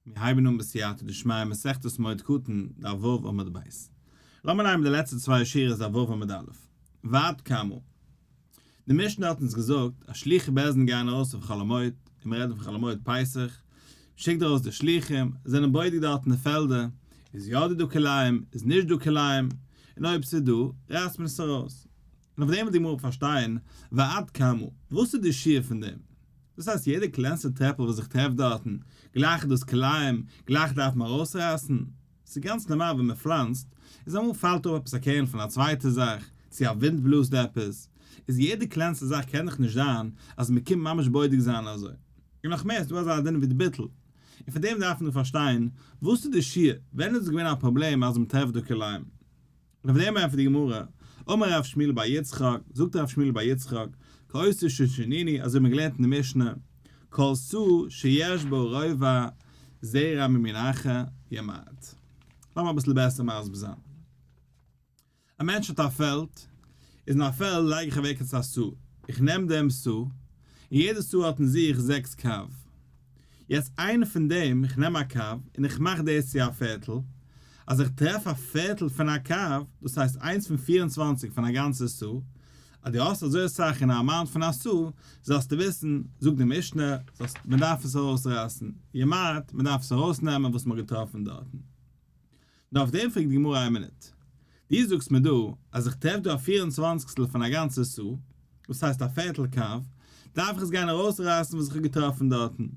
מיר הייבן אן בסייעתא דשמיא מסכת מועד קטן, דף ו' עמוד ב'. לאמיר ליינען די לעצטע צוויי שורות דף ו' עמוד א'. ועד כמה. די משנה האט אונז געזאגט אז שלוחי בית דין גייען ארויס אויף חול המועד, און מיר רעדן פון חול המועד פסח, מ'שיקט ארויס די שלוחים, זענען בודק דארט אין די פעלדער, איז יא דא דא כלאים, איז נישט דא כלאים, און אויב ס'איז דא, רייסט מען עס ארויס. און אויף דעם וויל די גמרא פארשטיין, ועד כמה, וואס איז די שיעור פון דעם? דאס הייסט יעדע קלענסטע טרעפל וואס זיך טרעפט דארטן, גלייך איז דאס כלאים, גלייך דארף מען ארויסרייסן? ס'איז גאנץ נארמאל ווען מען פלאנצט, איז אמאל פאלט אראפ עפעס א קערן פון א צווייטע זאך, צו א ווינט בלאזט עפעס, איז יעדע קלענסטע זאך קען דאך נישט זיין אז מען קומט ממש בודק זיין אזוי. און נאך מער, ס'איז דא אזא דין ווי די ביטול. און פון דעם דארף מען דא פארשטיין, וואס איז די שיעור, ווען איז עס געווען א פראבלעם אז מען טרעפט דא כלאים? און אויף דעם ענטפערט די גמרא, אמר רב שמואל בר יצחק, זאגט רב שמואל בר יצחק, כאותו ששנינו, אזוי האט מען געלערנט אין די משנה, כל סאה שיש בו רובע זרע ממין אחר ימעט. לאמיר אביסל בעסער מסביר זיין. א מענטש האט א פעלד, איז אין א פעלד לייג איך אוועק יעצט א סאה, איך נעם דעם סאה, און יעדע סאה האט אין זיך זעקס קב. יעצט איינע פון דעם, איך נעם א קב און איך מאך דאס צו א פערטל, אז איך טרעף א פערטל פון א קב, דאס הייסט איינס פון 24 פון א גאנצע סאה, אז דו האסט אזוי אסאך אין א amount פון א סאה, זאלסטו וויסן, זאגט די משנה, זאלסט, מען דארף עס ארויסרייסן, ימעט, מען דארף עס ארויסנעמען וואס מען האט געטראפן דארטן. נאר אויף דעם פרעגט די גמרא איין מינוט, דו זאגסט מיר דא אז איך טרעף דא א פיר און צוואנציגסטל פון א גאנצע סאה, דאס הייסט א פערטל קב, דארף איך עס גיין ארויסרייסן וואס איך האב געטראפן דארטן?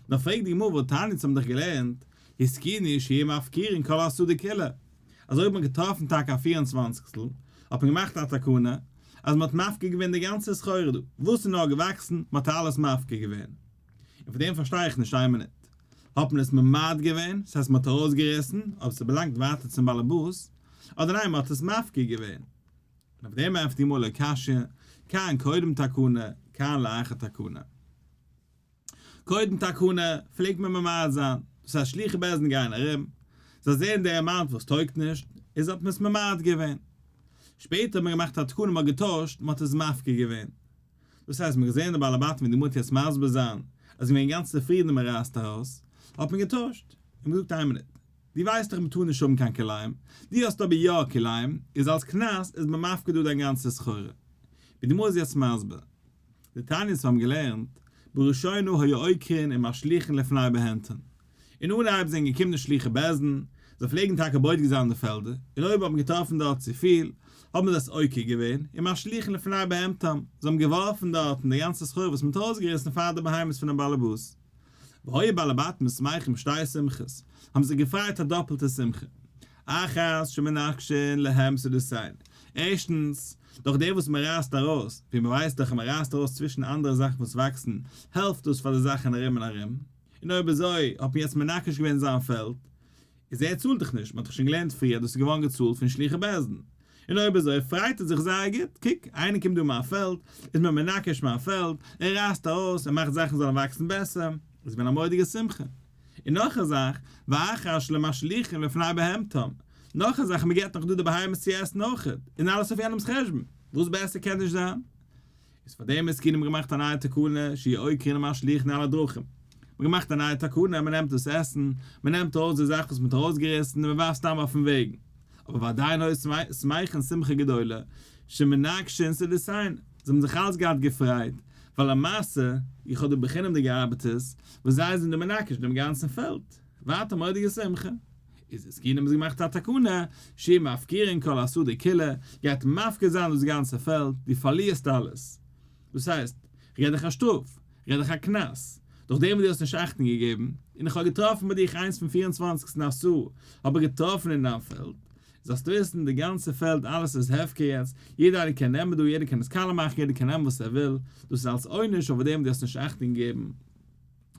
נאר פרעגט די גמרא והתניא אונז האבן דאך געלערנט, התקינו שיהו מפקירין כל השדה כולה, אז אויב האט מען געטראפן טאקע א פיר און צוואנציגסטל, האט מען געמאכט א תקנה אז מען האט מפקיר געווען די גאנצע סחורה דא, וואס איז נאר געוואקסן, מען האט אלעס מפקיר געווען. און פון דעם פארשטיי איך נישט איין מינוט. האט מען עס ממעט געווען, ס'הייסט מ'האט ארויסגעריסן, אבער ס'באלאנגט ווייטער צום באלעבאס, אדער ניין מ'האט עס מפקיר געווען? און אויף דעם ענטפערט די גמרא לא קשיא, כאן קודם תקנה, כאן לאחר תקנה. קודם תקנה פלעגט מען ממעט זיין, דאס הייסט שלוחי בית דין גייען ארום, זיי זעען די amount וואס טויגט נישט, איז האט מען עס ממעט געווען. שפעטער האט מען געמאכט א תקנה מ'האט געטוישט, מ'האט עס מפקיר געווען. דאס הייסט מ'האט געזען די בעלי בתים ווי די גמרא וועט יעצט מסביר זיין אז זיי געווען גאנץ צופרידן און מ'רייסט ארויס, האט מען געטוישט און געזאגט איין מינוט, דו ווייסט דאך מ'טאר נישט האבן קיין כלאים, דו האסט אבער יא כלאים, איז אלס קנס איז מען מפקיר דא דיין גאנצע סחורה. ווי די גמרא איז יעצט מסביר. דתניא וואס האבן געלערנט, בראשונה היו עוקרין ומשליכין לפני בהמתן, אין אנהייב זענען געקומען די שלוחי בית דין, זיי פלעגן טאקע בודק זיין די פעלדער, און אויב האט מען געטראפן דארט צופיל, האבן זיי עס עוקר געווען, ומשליכין לפני בהמתם, זיי האבן געווארפן דארטן די גאנצע סחורה וואס מען האט ארויסגעריסן פאר די בהמות פונעם באלעבאס. והיו בעלי בתים שמחים שתי שמחות, האבן זיך געפרייט א דאפלטע שמחה. אחת שמנקשין להם שדותיהן, ערשטנס, דורך דעם וואס מען רייסט ארויס, ווי מען ווייסט דאך אז מען רייסט ארויס צווישן אנדערע זאכן וואס וואקסן, העלפט דאס פאר די זאכן ארום און ארום. און אויב אזוי האט מען יעצט מנקש געווען זיין פעלד, איז ער צאלט דאך נישט, מען האט דאך שוין געלערנט פריער אז דאס איז געווארן געצאלט פון שלוחי בית דין, און אויב אזוי פרייט ער זיך זייער גוט, קוק, איינער קומט דא אין מיין פעלד, איז מען מנקש מיין פעלד, ער רייסט ארויס, ער מאכט זאכן זאלן וואקסן בעסער, איז געווען א מורא'דיגע שמחה. און נאך א זאך, ואחר שלא משליכין לפני בהמתם, נאך א זאך, מען געבט נאך דא די בהמות צו עסן אויכעט, און אלעס אויף יענעמ'ס חשבון, וואס בעסער קען נישט זיין? איז פאר דעם התקינו האבן געמאכט א נייע תקנה שיהו עוקרין ומשליכין על הדרכים, מ'האט געמאכט א נייע תקנה מען נעמט דאס עסן, מען נעמט ארויס די זאך וואס מען האט ארויסגעריסן און מען ווארפט סתם אויפן וועגן, אבער ועדיין היו שמחין שמחה גדולה שמנקשין שדותיהן, זיי האבן זיך אלץ געהאט געפרייט, ווייל למעשה, איך האב דא בחינם'דיגע ארבעטערס, וואס זיי זענען דא מנקש דעם גאנצן פעלד, ווייטער מורא'דיגע שמחה. איז התקינו האבן זיי געמאכט א תקנה, שיהו מפקירין כל השדה כולה, גייט מפקיר זיין דאס גאנצע פעלד, דו פארלירסט אלעס. דאס הייסט, איך געב דיך א שטראף, איך געב דיך א קנס, דורך דעם וואס דו האסט נישט אכטונג געגעבן, און איך האב געטראפן ביי דיך איינס פון פיר און צוואנציגסטן א סאה, האב איך געטראפן אין דיין פעלד. זאלסטו וויסן, די גאנצע פעלד, אלעס איז הפקר יעצט, יעדער איינער קען נעמען דא, יעדער קען עס קאלע מאכן, יעדער קען נעמען וואס ער וויל, דאס איז אלס עונש אויף דעם וואס דו האסט נישט אכטונג געגעבן.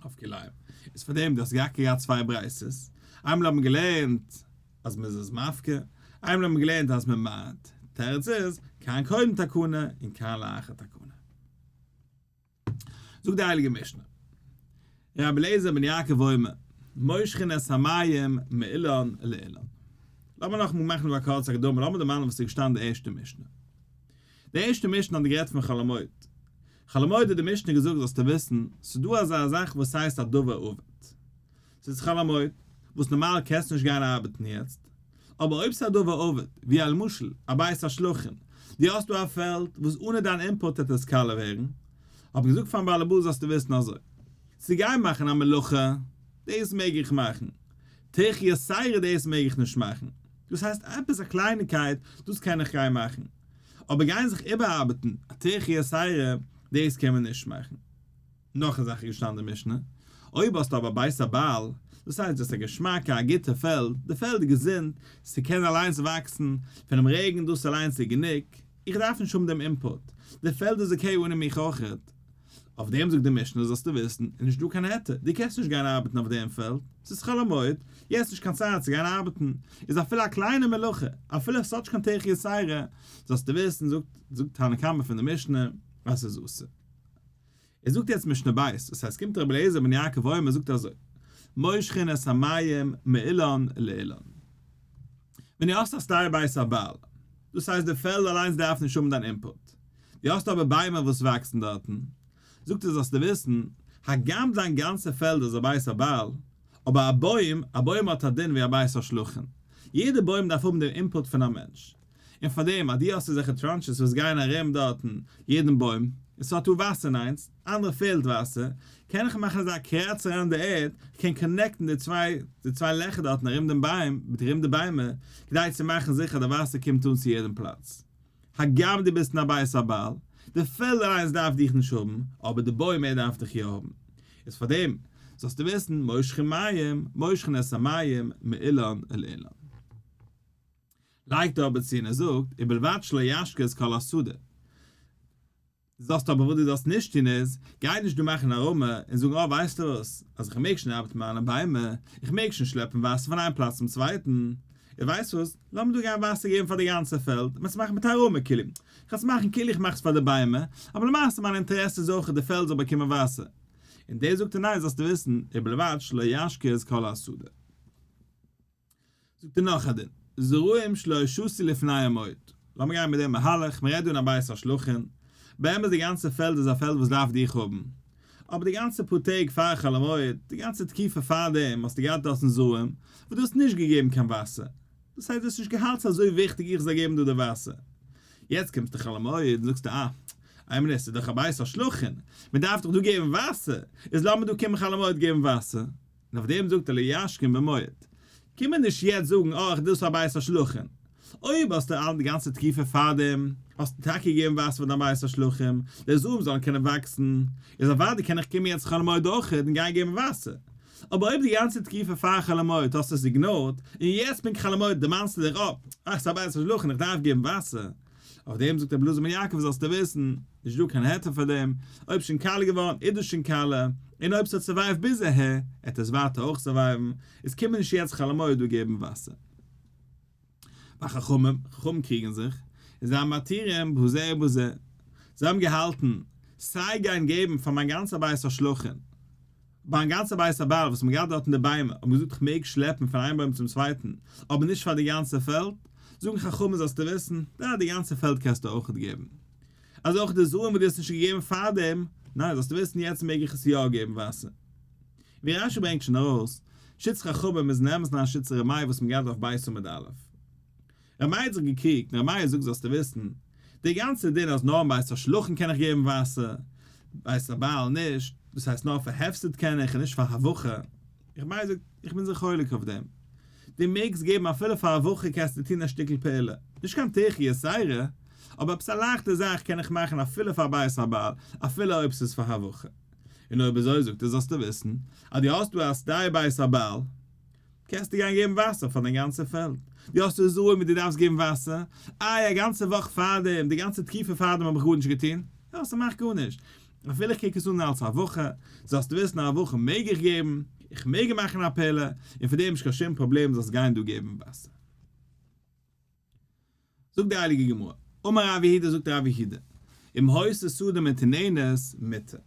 אויף כלאים. איז פאר דעם דו האסט געהאט געהאט צוויי ברייתות, איינמאל האט מען געלערנט אז מען איז עס מפקיר, איינמאל האט מען געלערנט אז מען ממעט, תירוץ איז, כאן קודם תקנה און כאן לאחר תקנה. זאגט די הייליגע משנה, רבי אליעזר בן יעקב אומר, מושכין את המים מאילן לאילן. לאמיר נאכאמאל מאכן דא א קורצע הקדמה, לאמיר דערמאנען וואס איז געשטאנען אין די ערשטע משנה. די ערשטע משנה האט גערעדט פון חול המועד. חול המועד האט די משנה געזאגט זאלסטו וויסן, ס'איז דא אזא זאך וואס הייסט א דבר אבד. ס'איז חול המועד, וואס נארמאל קענסטו נישט גיין ארבעטן יעצט, אבער אויב ס'איז א דבר אבד, ווי א למשל א בית השלחין, דו האסט דא א פעלד וואס אנע דיין input וועט עס קאלע ווערן, האב איך געזאגט פארן באלעבאס זאלסטו וויסן אזוי, צו גיין מאכן א מלאכה, דאס מעג איך מאכן, טירחא יתירה דאס מעג איך נישט מאכן, דאס הייסט עפעס א קלייניקייט דאס קען איך גיין מאכן, אבער גיין זיך איבערארבעטן א טירחא יתירה דאס קען מען נישט מאכן. נאך א זאך איז געשטאנען אין די משנה, אויב האסטו אבער בית הבעל, דאס הייסט דו האסט א געשמאקע א גוטע פעלד, די פעלד איז געזונט, ס'קען אליינס וואקסן, פונעם רעגן דאס אליינס איז גענוג, איך דארף נישט האבן דעם input, די פעלד איז okay אנע מיך אויכעט. אויף דעם זאגט די משנה זאלסטו וויסן, איז נישט דא קיין היתר, דו קענסט נישט גיין ארבעטן אויף דעם פעלד, ס'איז חול המועד, יעצט נישט קיין צייט צו גיין ארבעטן, איז אפילו א קליינע מלאכה, אפילו עס האט נישט קיין טירחא יתירה, זאלסטו וויסן, זאגט זאגט תנא קמא פון די משנה, אז ס'איז אסור. ער זאגט יעצט משנה בית, דאס הייסט קומט רבי אליעזר בן יעקב און זאגט אזוי, מושכין את המים מאילן לאילן. ווען דו האסט א שדה בית הבעל, דאס הייסט די פעלד אליינס דארף נישט האבן דיין input, דו האסט אבער ביימער וואס וואקסן דארטן, זאגט ער זאלסטו וויסן, הגם דיין גאנצע פעלד איז א בית הבעל, אבער א בוים, א בוים האט א דין ווי א בית השלחין, יעדע בוים דארף האבן דעם input פון א מענטש, און פאר דעם אז דו האסט אזעלכע trenches וואס גייען ארום דארטן יעדן בוים, און ס'האט דא וואסער אין איינס, אנדערע פעלט וואסער, קען איך מאכן אזא קראץ אריין די ערד, איך קען connect ן די צוויי די צוויי לעכער דארטן ארום דעם ביים, מיט ארום די ביימער, כדי צו מאכן זיכער די וואסער קומט אן צו יעדן פלאץ. הגם דו ביסט אין א בית הבעל, די פעלד אליינס דארף דיך נישט האבן, אבער די בוים ער דארף דיך יא האבן. איז פאר דעם זאלסטו וויסן, מושכין מים, מושכין את המים, מאילן אל אילן. לייגט ער אבער צו און ער זאגט, ובלבד שלא ישקה את כל השדה. זאלסט אבער וואס דו זאלסט נישט טון איז, גיי נישט דא מאכן א רמה און זאגן, אה ווייסטו וואס, אז איך מעג שוין ארבעטן מיט מיינע ביימער, איך מעג שוין שלעפן וואסער פון איין פלאץ צום צווייטן, און ווייסט וואס, לאמיר דא גיין וואסער געבן פאר די גאנצע פעלד, מ'עט עס מאכן מיט א רמה כאילו, איך וועל עס מאכן כאילו איך מאך עס פאר די ביימער, אבער למעשה מיין אינטערעסע איז אויך אז די פעלד זאל באקומען וואסער. און דאס זאגט ער ניין זאלסטו וויסן, ובלבד שלא ישקה את כל השדה. זאגט ער נאך א דין, זרעים שלא שתו לפני המועד, לאמיר גיין מיט דעם מהלך, מען רעדט דא אין א בית השלחין, באמת די גאנצע פעלד איז א פעלד וואס דארף דיך האבן, אבער די גאנצע פאר טעג פאר חול המועד, די גאנצע תקופה פאר דעם האסטו געהאט דארטן זרעים וואס דו האסט נישט געגעבן קיין וואסער, דאס הייסט דו האסט נישט געהאלטן ס'איז אזוי וויכטיג איך זאל געבן דא די וואסער, יעצט קומסטו חול המועד און זאגסטו אה, איין מינוט ס'איז דאך א בית השלחין, מען דארף דאך דא געבן וואסער, איז לאמיר דא קומען חול המועד געבן וואסער. און אויף דעם זאגט ער לא ישקין במועד. קום מיר נישט יעצט זאגן אה איך דאס א בית השלחין. אויב האסטו אלע די גאנצע תקופה פארדעם האסטו טאקע געגעבן וואסער פאר דיין בית השלחין, די זרעים זאלן קענען וואקסן, איז אוודאי קען איך קומען יעצט חול המועד אויכעט און גיין געבן וואסער. אבער אויב די גאנצע תקופה פאר חול המועד האסטו עס ignore ט, און יעצט פונקט חול המועד דערמאנסטו דיך אה, אה ס'איז א בית השלחין איך דארף געבן וואסער. אויף דעם זאגט רבי אלעזר בן יעקב זאלסטו וויסן, נישט דא קיין היתר פאר דעם, אויב שוין קאלע געווארן איז דאס שוין קאלע, און אויב ס'האט survive ט ביז אהער, עט עס ווייטער אויך survive ן, איז קען מען נישט יעצט חול המועד דא געבן וואסער. וחכמים, חכמים קריגן זיך, און זיי מתירים בזה ובזה, זיי האבן געהאלטן, סיי גיין געבן פאר מיין גאנצע בית השלחין, ביים גאנצע בית הבעל וואס מען געהאט דארט אין די ביימער האט מען געזאגט איך מעג שלעפן פון איין בוים צום צווייטן אבער נישט פאר די גאנצע פעלד, זאגן חכמים זאלסטו וויסן, די די גאנצע פעלד קענסטו אויכעט געבן. אזוי אויך די זרעים וואס דו האסט נישט געגעבן פארדעם, ניין זאלסטו וויסן יעצט מעג איך עס יא געבן וואסער. ווי רשי ברענגט שוין ארויס, שיטת חכמים איז אין אמת'ן א שיטת ר' מאיר וואס מען געהאט אויף בית עמוד א'. ר' מאיר האט זיך געקריגט און ר' מאיר זאגט זאלסטו וויסן, די גאנצע דין אז נאר אין בית השלחין קען איך געבן וואסער, בית הבעל נישט, דאס הייסט נאר פאר הפסד קען איך און נישט פאר הבחה, ר' מאיר זאגט איך בין זיך חולק אויף דעם, דו מעגסט געבן אפילו פאר הבחה קענסטו טון א שטיקל פעולה, נישט קיין טירחא יתירה, אבער עפעס א לייכטע זאך קען איך מאכן אפילו פאר בית הבעל, אפילו אויב ס'איז פאר הבחה. און אויב אזוי זאגט ער זאלסטו וויסן אז דו האסט דא א שדה בית הבעל, קענסטו גיין געבן וואסער פאר דיין גאנצע פעלד, דו האסט די זרעים ווי דו דארפסט געבן וואסער, איי א גאנצע וואך פארדעם, די גאנצע תקופה פארדעם האב איך גארנישט געטון, יא ס'מאכט גארנישט, אפילו איך קוק עס אן אלס הבחה, זאלסטו וויסן א הבחה מעג איך געבן, איך מעג מאכן א פעולה, און פאר דעם נישט קיין שום פראבלעם זאלסט גיין דא געבן וואסער. זאגט די הייליגע גמרא, אמר רב יהודה זאגט רב יהודה, אם היתה שדה מטוננת מותר.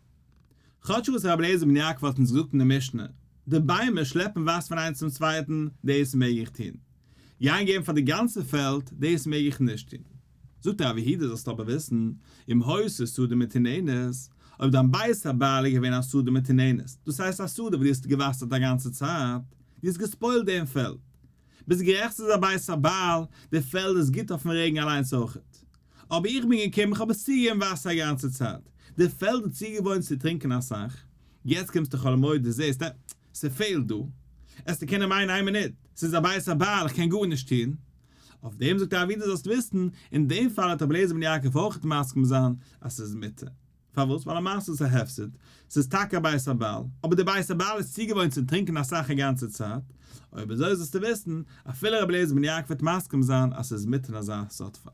כאטש וואס רבי אליעזר בן יעקב האט אונז געזאגט אין די משנה, די ביימער שלעפן וואסער פון איינס צום צווייטן, דאס מעג איך טון. גיין געבן פאר די גאנצע פעלד, דאס מעג איך נישט טון. זאגט רב יהודה זאלסטו אבער וויסן, אם היתה שדה מטוננת, אויב דיין בית הבעל איז געווען א שדה מטוננת, דאס הייסט א שדה וואס דו האסט געוואסערט א גאנצע צייט, דו האסט געספוילט דעם פעלד. ביסט גערעכט ס'איז א בית הבעל, די פעלד איז גוט אויפן רעגן אליינס אויכעט. אבער איך בין געקומען איך האב עס צוגעגעבן וואסער א גאנצע צייט, די פעלד איז צוגעוואוינט צו טרינקען אסאך, יעצט קומסטו חול המועד דו זעסט אה, ס'פעלט דא, עסטו קענען מיינען איין מינוט, ס'איז א בית הבעל איך קען גארנישט טון. אויף דעם זאגט רב יהודה זאלסט וויסן, אין דעם פאל וועט רבי אליעזר בן יעקב אויכעט מסכים זיין אז ס'איז מותר. פארוואס? ווייל למעשה איז עס א הפסד, ס'איז טאקע א בית הבעל, אבער די בית הבעל איז צוגעוואוינט צו טרינקען אסאך א גאנצע צייט, אויב אזוי זאלסטו וויסן, אפילו רבי אליעזר בן יעקב וועט מסכים זיין אז ס'איז מותר אין אזא סארט פאל.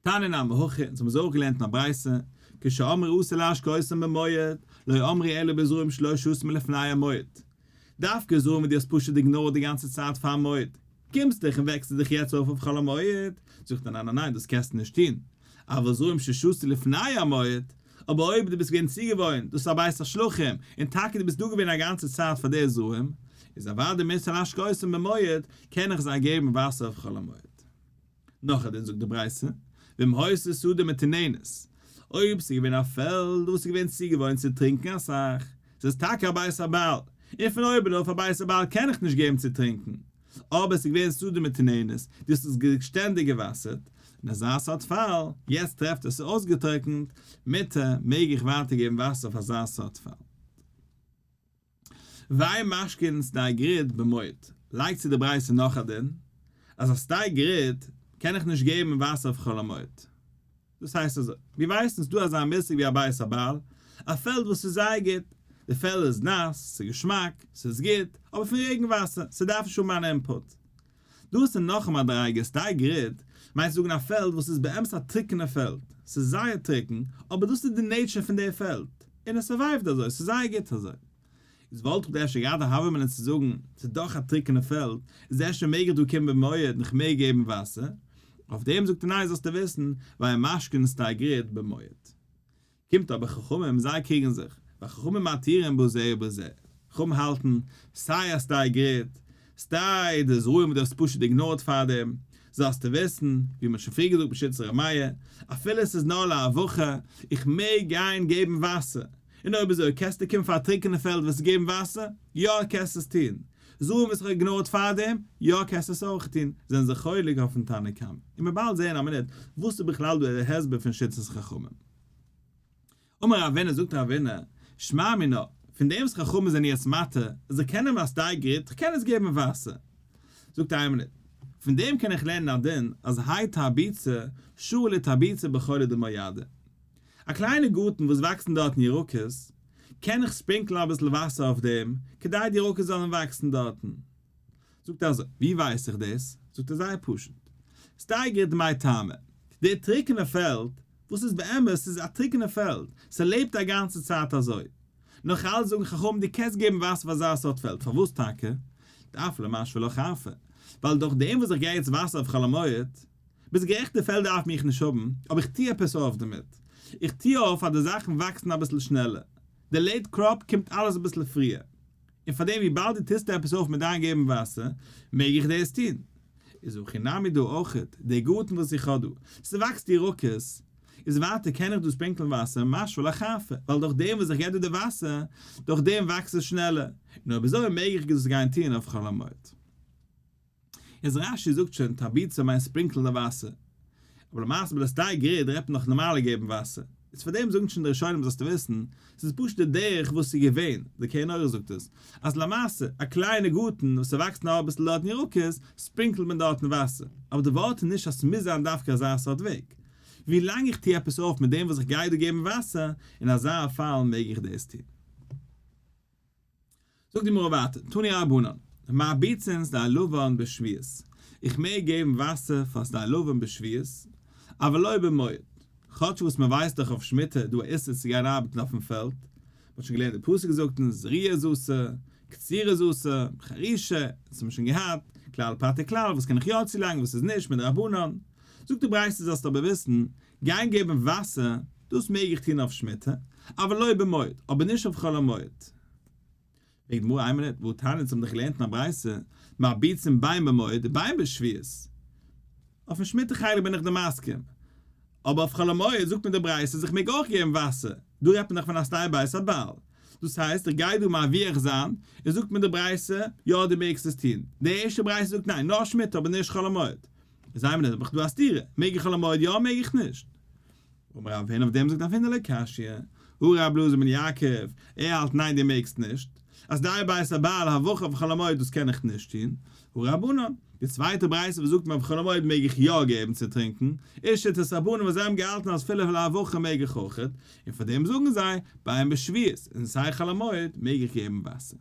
תניא נמי הכי, אונז האבן עס אויך געלערנט אין א ברייתא, כשאמרו אסור להשקותם במועד, לא אמרו אלא בזרעים שלא שתו מלפני המועד. דווקא זרעים וואס דו האסט פשוט איגנארט די גאנצע צייט פארן מועד, קומסט דיך און וועקסט דיך יעצט אויף אויף חול המועד? זאגט ער ניין ניין ניין דאס קענסטו נישט טון, אבל זרעים ששתו לפני המועד, אבער אויב דו ביסט געווען צוגעוואוינט, דאס איז א בית השלחים, און טאקע דו ביסט דא געווען א גאנצע צייט פאר די זרעים, איז אוודאי מותר להשקותם במועד, קען איך זיי געבן וואסער אויף חול המועד. נאך א דין זאגט די ברייתא, ואם היתה שדה מטוננת, אויב ס'איז געווען א פעלד וואס איז געווען צוגעוואוינט צו טרינקען אסאך, ס'איז טאקע א בית הבעל, און פון אויבן אויף א בית הבעל קען איך נישט געבן צו טרינקען, אבער ס'איז געווען שדה מטוננת, דו האסט עס שטענדיג געוואסערט, אין אזא סארט פאל, יעצט טרעפט עס איז אויסגעטרוקנט, מותר, מעג איך ווייטער געבן וואסער אויף אזא סארט פעלד. ואין משקין שדה גריד במועד, לייגט צו די ברייתא נאך א דין, אז א שדה גריד קען איך נישט געבן וואסער אויף חול המועד. דאס הייסט אזוי, מיר ווייסן ס'איז דא אזא מושג ווי א בית הבעל, א פעלד וואס איז זייער גוט, די פעלד איז נאס, ס'איז געשמאק, ס'איז גוט, אבער פון רעגן וואסער, ס'דארף נישט האבן מיין input. דאס איז נאך א מדריגה, שדה גריד מיינט צו זאגן א פעלד וואס איז באמת א טרוקענע פעלד, ס'איז זייער טרוקן, אבער דאס איז די nature פון די פעלד, און עס survive ט אזוי, ס'איז זייער גוט אזוי. איז וואלט איך דא אפשר געהאט א הוה אמינא צו זאגן, ס'איז דאך א טרוקענע פעלד, איז אפשר מעג איך דא קומען במועד און כ'מעג געבן וואסער? אויף דעם זאגט ער ניין זאלסטו וויסן, ואין משקין שדה גריד במועד. קומט אבער חכמים זיי קריגן זיך, וחכמים מתירים בזה ובזה, חכמים האלטן, סיי א שדה גריד, סיי די זרעים וואס דו האסט פשוט איגנארט פארדעם, זאלסטו וויסן, ווי מען האט שוין פריער געזאגט בשיטת ר' מאיר, אפילו עס איז נאר להבחר, איך מעג גיין געבן וואסער, און אויב אזוי קענסטו קומען פאר א טרוקענע פעלד וועסטו געבן וואסער? יא קענסט עס טון. זרעים וואס איך האב איגנארט פארדעם? יא קענסט עס אויך טון. זענען זיי חולק אויפן תנא קמא. און מיר באלד זעהן א מינוט וואס איז בכלל דא דער הסבר פון שיטת חכמים. אמר רבינא זאגט רבינא, שמע מינה, פון דעם וואס חכמים זענען יעצט מתיר אז איך קען נעמען א שדה גריד, איך קען עס געבן וואסער. זאגט ער איין מינוט, פון דעם קען איך לערנען א דין אז האי תרביצא שרי לתרבוצי בחולא דמועדא. א קליינע גארטן וואס וואקסן דארטן ירקות, קען איך ספרינקלן אביסל וואסער אויף דעם, כדי די ירקות זאלן וואקסן דארטן. זאגט ער אזוי, ווי ווייס איך דאס? זאגט ער זייער פשוט, שדה גריד מאי טעמא, די טרוקענע פעלד, וואס איז באמת, ס'איז א טרוקענע פעלד, ס'לעבט א גאנצע צייט אזוי, נאך אלץ זאגן חכמים דו קענסט געבן וואסער פאר אזא סארט פעלד, פארוואס טאקע? דאף למשוי לה חרפא, ווייל דורך דעם וואס איך גיי יעצט וואסער אויף חול המועד, ביסט גערעכט די פעלד דארף מיך נישט האבן, אבער איך טוה עפעס אויף דערמיט, איך טוה אויף אז די זאכן וואקסן אביסל שנעלער, די late crop קומט אלעס אביסל פריער, און פארדעם וויבאלד דו טוסט עפעס אויף מיט דיין געבן וואסער, מעג איך דאס טון. איז הכי נמי דא אויכעט, די גארטן וואס איך האב דא, ס'וואקסט ירקות, איז ווייטער קען איך דא ספרינקלן וואסער משוי לה חרפא, ווייל דורך דעם וואס איך געב דא די וואסער, דורך דעם וואקסט עס שנעלער, און אויב אזוי מעג איך דאס גיין טון אויף חול המועד. איז רש י זאגט שוין תרביצא מיינט ספרינקלן די וואסער, אבער למעשה ביי די שדה גריד רעדט מען נאך נארמאלע געבן וואסער, איז פאר דעם זאגן שוין די ראשונים זאלסטו וויסן, ס'איז פשוט די דרך וואס ס'איז געווען, די קרן אורה זאגט עס, אז למעשה א קליינע גארטן וואס ס'וואקסט נאר אביסל דארטן ירקות, ספרינקלט מען דארטן וואסער, אבער די ווארט איז נישט אז ס'מוז זיין דווקא אזא סארט וועג. ווי לאנג איך טו עפעס אויף מיט דעם וואס איך גיי דא געבן וואסער, אין אזא פאל מעג איך דאס טון. זאגט די גמרא ווייטער, תנו רבנן, מרביצין שדה לבן בשביעית, איך מעג געבן וואסער פאר שדה לבן בשביעית, אבל לא במועד, כאטש וואס מען ווייסט דאך אויף שמיטה איז דא א איסור צו גיין ארבעטן אויפן פעלד, מען האט שוין געלערנט די פסוק זאגט אונז זריעה איז אסור, קצירה איז אסור, חרישה, דאס האט מען שוין געהאט, כלל פרט וכלל, וואס קען איך יא צולייגן וואס איז נישט מדרבנן, זאגט די ברייתא זאלסט אבער וויסן, גיין געבן וואסער, דאס מעג איך טון אויף שמיטה, אבל לא במועד, אבער נישט אויף חול המועד. פרעגט די גמרא איין מינוט, והא תניא אונז האבן דאך געלערנט אין א ברייתא, מרביצין בין במועד ובין בשביעית. אויפן שמיטה חלק בין איך דיר מסכים. אבער אויף חול המועד זאגט מיר די ברייתא אז איך מעג אויך געבן וואסער, דא רעדט מען דאך פון א שדה בית הבעל, דאס הייסט איך גיי דא מרוויח זיין, און זאגט מיר די ברייתא, יא דו מעגסט עס טון, די ערשטע ברייתא זאגט ניין נאר שמיטה אבער נישט חול המועד, איז איין מינוט האב איך דא א סתירה, מעג איך חול המועד יא מעג איך נישט? אמר רב הונא אויף דעם זאגט רב הונא לא קשיא, הא ר' אלעזר בן יעקב, ער האלט ניין דו מעגסט נישט, אז שדה בית הבעל הבחר אויף חול המועד דאס קען איך נישט טון, הא רבנן, די צווייטע ברייתא וואס זאגט מיר אויף חול המועד מעג איך יא געבן צו טרינקן, איז שיטת רבנן וואס זיי האבן געהאלטן אז אפילו להבחר מעג איך אויכעט, און פאר דעם זאגן זיי, בין בשביעית, און סיי חול המועד מעג איך געבן וואסער.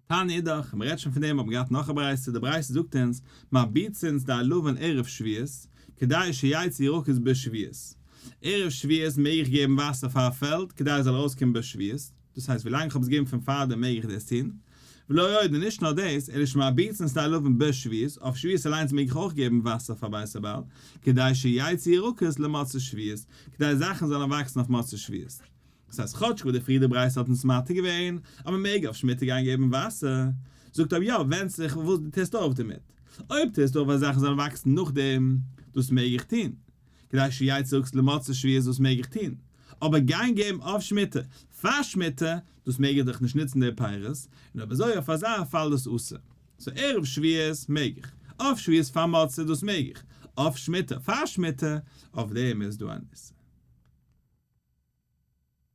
תניא אידך, מען רעדט שוין פון דעם האט מען געהאט נאך א ברייתא, די ברייתא זאגט אונז, מרביצין שדה לבן ערב שביעית, כדי שיצאו ירקות בשביעית. ערב שביעית מעג איך געבן וואסער פאר א פעלד כדי עס זאל ארויסקומען בשביעית, דאס הייסט ווילאנג איך האב עס געגעבן פון פארדעם מעג איך דאס טון, ולא עוד און נישט נאר דאס, אלא שמרביצין שדה לבן בשביעית, אויף שביעית אליינס מעג איך אויך געבן וואסער פאר בית הבעל, כדי שיצאו ירקות למוצאי שביעית, כדי זאכן זאלן וואקסן אויף מוצאי שביעית. דאס הייסט כאטש וואס די פריערדע ברייתא האט אונז מתיר געווען אז מען מעג אויף שמיטה גיין געבן וואסער, זאגט אויב יא ווענדט זיך וואס דו טוסט אויף דערמיט, אויב טוסטו אויף אז זאכן זאלן וואקסן נאכדעם, דאס מעג איך טון, כדי שיצאו ירקות למוצאי שביעית דאס מעג איך טון, אבער גיין געבן אויף שמיטה פאר שמיטה, דאס מעג איך דאך נישט נוצן די פירות, און אויב אזוי אויף אזא פאל דאס אסור. so ערב שביעית מעג איך, אויף שביעית פאר מוצאי דאס מעג איך, אויף שמיטה פאר שמיטה, אויף דעם איז דא אן איסור.